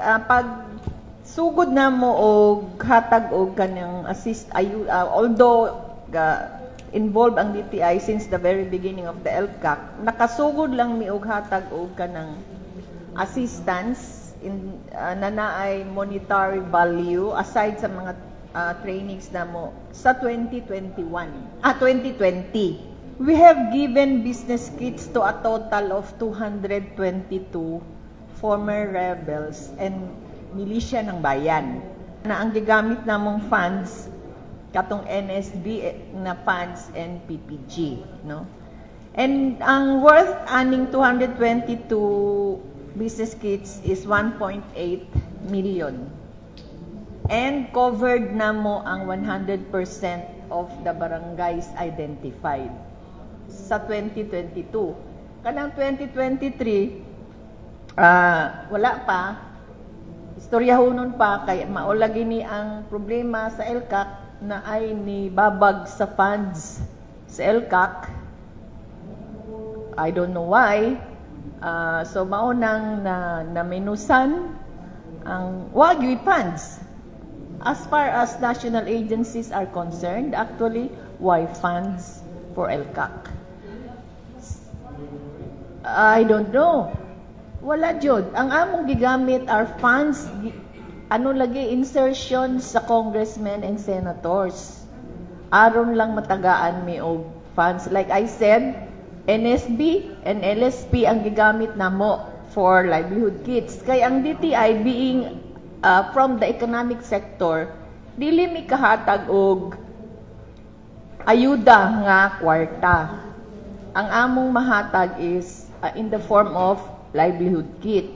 Pag sugod namo og hatag og kanang assist ayu, although involved ang DTI since the very beginning of the ELCAC, nakasugod lang mi og hatag og kanang assistance in na naay monetary value aside sa mga trainings namo sa 2021, 2020. We have given business kits to a total of 222 former rebels and milisya ng bayan na ang gigamit namong funds katong NSB na funds and PPG, no? And ang worth aning 222 business kits is 1.8 million and covered namo ang 100% of the barangays identified sa 2022. Kanang 2023, wala pa, istoryahonon pa kay mao lagi ni ang problema sa ELCAC na ay ni babag sa funds sa ELCAC. I don't know why. So mao nang na naminusan ang wa gyud funds. As far as national agencies are concerned, actually, why funds for ELCAC? I don't know. Wala jud. Ang among gigamit are funds, ano lagi, insertion sa congressmen and senators. Aron lang matagaan mi og funds. Like I said, NSB and LSP ang gigamit namo for livelihood kits. Kay ang DTI being from the economic sector, dili mi kahatag og ayuda nga kwarta. Ang among mahatag is in the form of livelihood kit.